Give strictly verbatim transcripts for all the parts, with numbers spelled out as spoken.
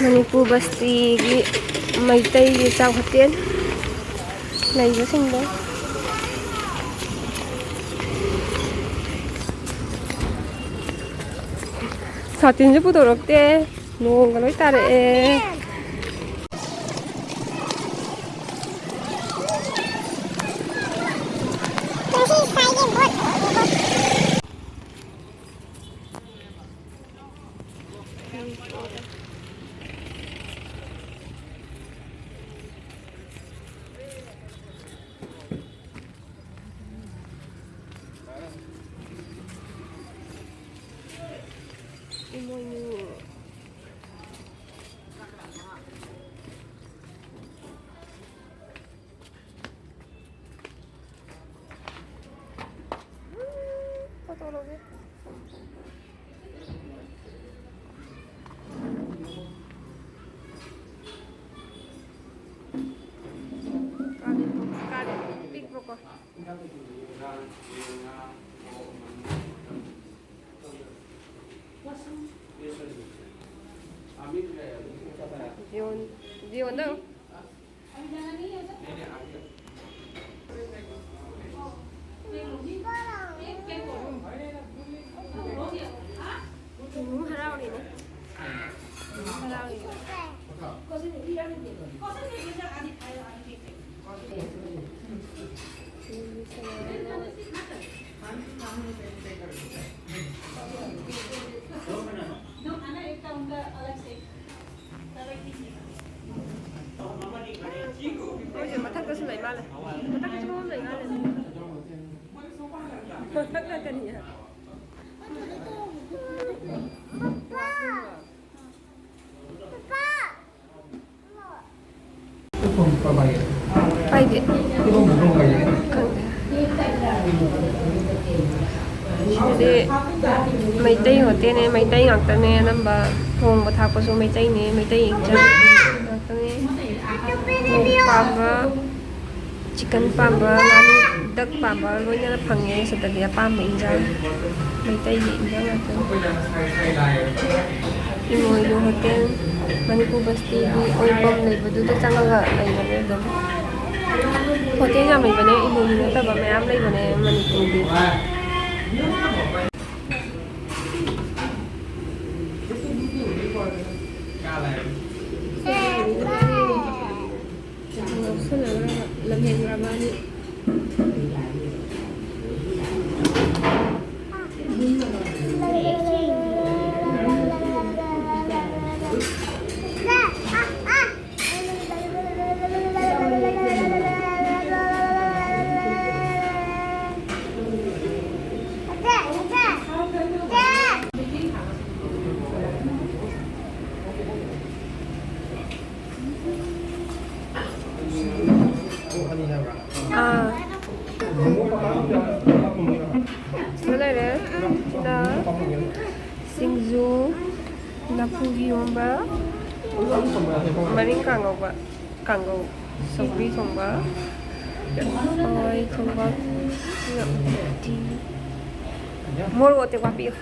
ꯃꯅꯤꯄꯨꯔ ꯕꯁꯇꯤꯒꯤ ꯃꯩꯇꯩꯒꯤ ꯆꯥꯛ ꯍꯣꯇꯦꯜ ꯂꯩꯕꯁꯤꯡꯗꯣ꯫ ꯁꯥꯇꯤꯟꯁꯨ ꯄꯨꯊꯣꯔꯛꯇꯦ, ꯅꯣꯡꯒ ꯂꯣꯏ ꯇꯥꯔꯛꯑꯦ꯫ ꯏꯃꯣꯏꯅꯨ꯫ ꯐꯣꯇꯣ ꯂꯧꯒꯦ꯫ ꯀꯥꯔꯤ, ꯀꯥꯔꯤ ꯄꯤꯛꯄꯀꯣ꯫ ꯖꯤꯑꯣꯟ-, ꯖꯤꯑꯣꯟꯗ ꯍꯪꯉꯨ꯫ ꯅꯨꯡꯉꯥꯏ ꯍꯔꯥꯎꯔꯤꯅꯦ꯫ ꯍꯔꯥꯎꯔꯤꯅꯦ꯫ ꯃꯣꯏꯁꯦ ꯃꯊꯛꯇꯁꯨ ꯂꯩ ꯃꯥꯜꯂꯦ꯫ ꯃꯊꯛꯇꯁꯨ ꯐꯝꯐꯝ ꯂꯩ ꯃꯥꯜꯂꯦ꯫ ꯃꯊꯛ ꯉꯥꯛꯇꯅꯤ꯫ ꯄꯥꯏꯗꯦ꯫ ꯈꯪꯗꯦ꯫ ꯁꯤꯗꯤ ꯃꯩꯇꯩ ꯍꯣꯇꯦꯜꯅꯦ, ꯃꯩꯇꯩ ꯉꯥꯛꯇꯅꯦ ꯑꯅꯝꯕ꯫ ꯊꯣꯡꯕ ꯊꯥꯛꯄꯁꯨ ꯃꯩꯇꯩꯅꯦ, ꯃꯩꯇꯩ ꯏꯟꯖꯥꯡ ꯉꯥꯛꯇꯅꯦ꯫ ꯄꯥꯝꯕ, ꯆꯤꯛꯀꯟ ꯄꯥꯝꯕ, ꯉꯥꯅꯨ ꯍꯤꯗꯥꯛ ꯄꯥꯝꯕ ꯂꯣꯏꯅꯅ ꯐꯪꯉꯦ ꯁꯤꯗꯗꯤ, ꯑꯄꯥꯝꯕ ꯏꯟꯖꯥꯡ, ꯃꯩꯇꯩꯒꯤ ꯏꯟꯖꯥꯡ ꯉꯥꯛꯇꯅꯤ꯫ ꯏꯃꯣꯏꯅꯨ ꯍꯣꯇꯦꯜ, ꯃꯅꯤꯄꯨꯔ ꯕꯁꯇꯤꯒꯤ ꯑꯣꯏꯐꯝ ꯂꯩꯕꯗꯨꯗ ꯆꯪꯉꯒ ꯂꯩꯕꯅꯦ ꯑꯗꯨꯝ꯫ ꯍꯣꯇꯦꯜ ꯌꯥꯝ ꯂꯩꯕꯅꯦ, ꯏꯃꯣꯏꯅꯨ ꯅꯠꯇꯕ ꯃꯌꯥꯝ ꯂꯩꯕꯅꯦ ꯃꯅꯤꯄꯨꯔꯒꯤ꯫ ꯉꯥꯎꯁꯟꯅꯈ꯭ꯔꯕ, ꯂꯝꯍꯦꯟꯈ꯭ꯔꯕ ꯑꯅꯤ꯫ ꯑꯥ꯫ ꯁꯤꯗ ꯂꯩꯔꯦ꯫ ꯁꯤꯅ ꯁꯤꯡꯖꯨ, ꯂꯐꯨꯒꯤ ꯏꯔꯣꯝꯕ, ꯃꯔꯤꯡ ꯀꯥꯡꯉꯧꯕ, ꯀꯥꯡꯉꯧ, ꯁꯧꯒ꯭ꯔꯤ ꯊꯣꯡꯕ, ꯍꯋꯥꯏ ꯊꯣꯡꯕ, ꯎꯇꯤ, ꯃꯣꯔꯣꯛ ꯑꯇꯦꯛꯄ ꯍꯥꯞꯄꯤꯌꯨ꯫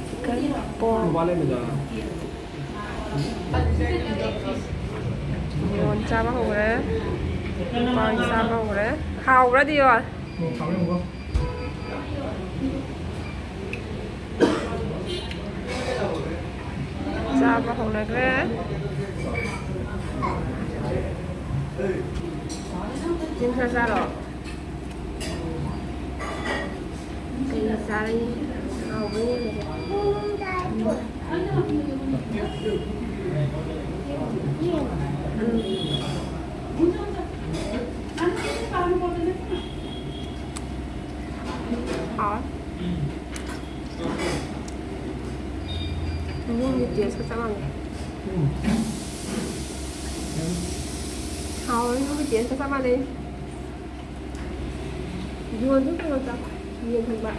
Chicken pork. ꯃꯣꯟ ꯆꯥꯕ ꯍꯧꯈ꯭ꯔꯦ꯫ ꯃꯣꯟ ꯆꯥꯕ ꯍꯧꯈ꯭ꯔꯦ꯫ ꯍꯥꯎꯕ꯭ꯔꯥꯗꯤ ꯌꯣ꯫ ꯆꯥꯕ ꯍꯧꯅꯈ꯭ꯔꯦ꯫ ꯆꯤꯟ ꯈꯔ ꯆꯥꯔꯣ꯫ ꯀꯩ ꯆꯥꯔꯅꯤ? ꯍꯥꯎꯕ꯭ꯔꯥ ꯌꯦꯡꯉꯁꯦ꯫ ꯎꯝ꯫ ꯍꯥꯎꯋꯦ꯫ ꯌꯨꯝꯒꯤ ꯇꯦꯁꯀ ꯆꯞ ꯃꯥꯟꯅꯩ꯫ ꯍꯥꯎꯋꯦ, ꯌꯨꯝꯒꯤ ꯇꯦꯁꯀ ꯆꯞ ꯃꯥꯟꯅꯩ꯫ ꯌꯣꯟꯁꯨ ꯀꯩꯅꯣ ꯆꯥꯎ꯫ ꯌꯦꯟ ꯊꯣꯡꯕ꯫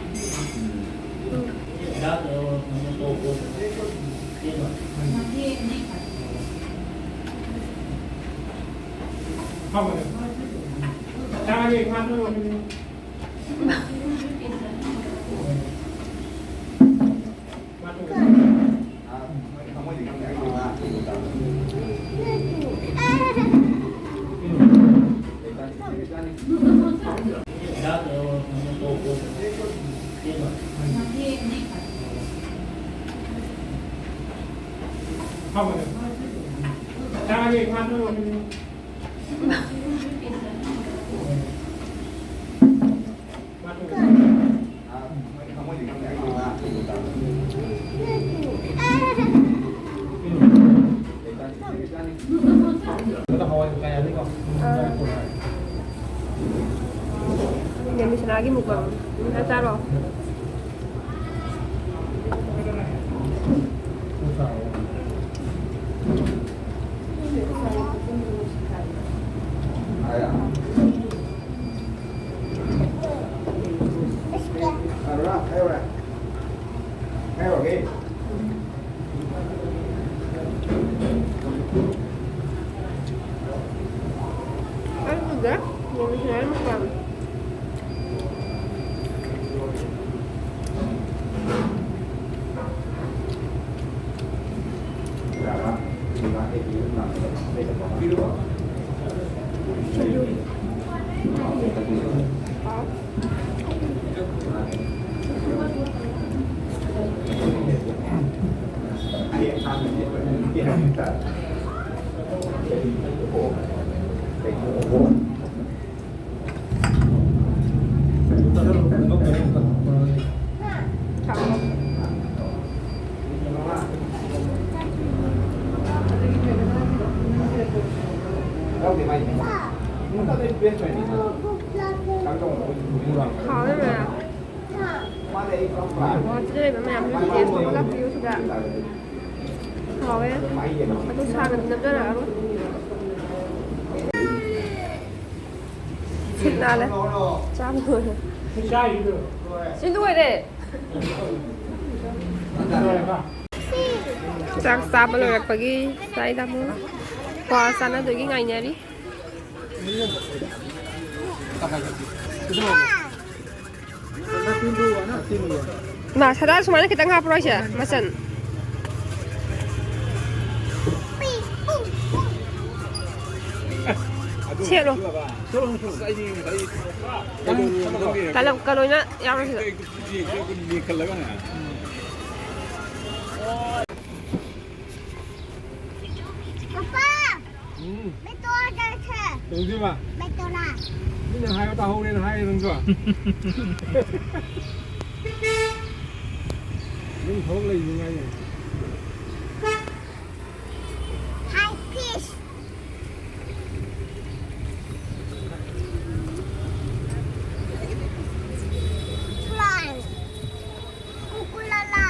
ꯌꯦꯟ ꯃꯤꯁꯅꯥꯒꯤ ꯃꯨꯛꯕꯥꯡ꯫ ꯅꯪ ꯆꯥꯔꯣ꯫ ꯍꯥꯎꯋꯦ ꯃꯌꯥꯝ꯫ ꯃꯣꯠꯁꯤꯗ ꯂꯩꯕ ꯃꯌꯥꯝꯁꯤꯁꯨ ꯇꯦꯁ ꯇꯧꯕ ꯂꯥꯛꯄꯤꯌꯨ ꯁꯤꯗ꯫ ꯍꯥꯎꯋꯦ꯫ ꯑꯗꯨ ꯁꯥꯒꯗꯤ ꯅꯝꯖꯔꯛꯑꯔꯣꯏ꯫ ꯁꯤꯠ ꯅꯥꯜꯂꯦ꯫ ꯆꯥꯕ ꯂꯣꯏꯔꯦ꯫ ꯁꯤ ꯂꯣꯏꯔꯦ꯫ ꯆꯥꯛ ꯆꯥꯕ ꯂꯣꯏꯔꯛꯄꯒꯤ ꯆꯥꯏꯗ ꯑꯃꯨꯛ ꯀ꯭ꯋꯥ ꯆꯥꯅꯗꯣꯏꯒꯤ ꯉꯥꯏꯅꯔꯤ꯫ ꯃꯥ ꯁꯗꯥ ꯁꯨꯃꯥꯏꯅ ꯈꯤꯇꯪ ꯍꯥꯞꯄ꯭ꯔꯣ ꯍꯥꯏꯁꯦ? ꯃꯆꯟ ꯁꯦꯠꯂꯣ꯫ ꯇꯂꯞꯀ ꯂꯣꯏꯅ ꯌꯥꯎꯔꯦ ꯁꯤꯗ꯫ ꯄꯄꯥ! ꯎꯝ꯫ ꯃꯦꯇꯣꯔ ꯆꯠꯁꯦ꯫ ꯀꯩꯗꯧꯗꯣꯏꯕ? ꯃꯦꯇꯣꯔ꯫ ꯃꯤꯅ ꯍꯥꯏꯕ ꯇꯥꯍꯧꯔꯦꯅ ꯍꯥꯏꯔꯦ ꯅꯪꯁꯨ꯫ ꯌꯨꯝ ꯊꯕꯛ ꯂꯩꯅꯤꯉꯥꯏꯅꯦ꯫ High fish. Flying. Kukulala.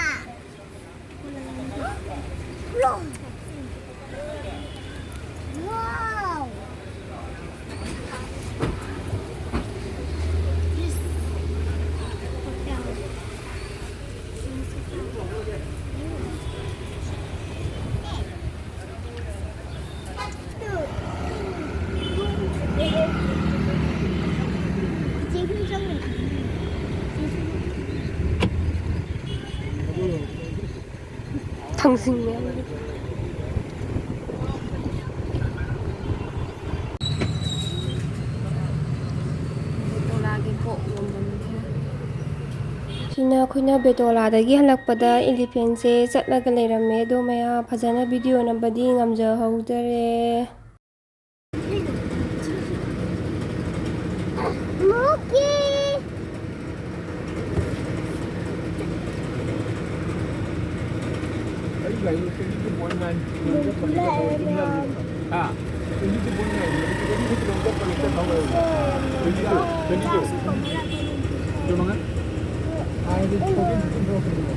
Wow! ꯊꯥꯡꯖꯤꯡ ꯃꯌꯥꯝ ꯂꯩ꯫ ꯕꯦꯇꯣꯂꯥꯒꯤ ꯀꯣꯛ ꯌꯣꯟꯐꯝꯁꯦ꯫ ꯁꯤꯅ ꯑꯩꯈꯣꯏꯅ ꯕꯦꯇꯣꯂꯥꯗꯒꯤ ꯍꯜꯂꯛꯄꯗ ꯏꯂꯤꯐꯦꯟꯁꯦ ꯆꯠꯂꯒ ꯂꯩꯔꯝꯃꯦ, ꯑꯗꯣ ꯃꯌꯥꯝ ꯐꯖꯅ ꯚꯤꯗꯤꯑꯣ ꯅꯝꯕꯗꯤ ꯉꯝꯖꯍꯧꯗꯔꯦ꯫ ꯃꯣꯀꯤ꯫ ꯑꯩ ꯒꯥꯔꯤ twenty two point nine ꯃꯣꯀꯤ ꯂꯥꯛꯑꯦ ꯃꯌꯥꯝ꯫ ꯍꯥ? Twenty two point nine, twenty two kilometer per liter ꯊꯧ ꯂꯩꯔꯦ꯫ Twenty two, twenty two꯫ ꯀꯩ ꯃꯉꯥ? ꯍꯥꯏꯗꯤ ꯊꯧꯖꯤꯟ ꯊꯧꯖꯤꯟ ꯊꯧꯔꯛꯄꯅꯦ꯫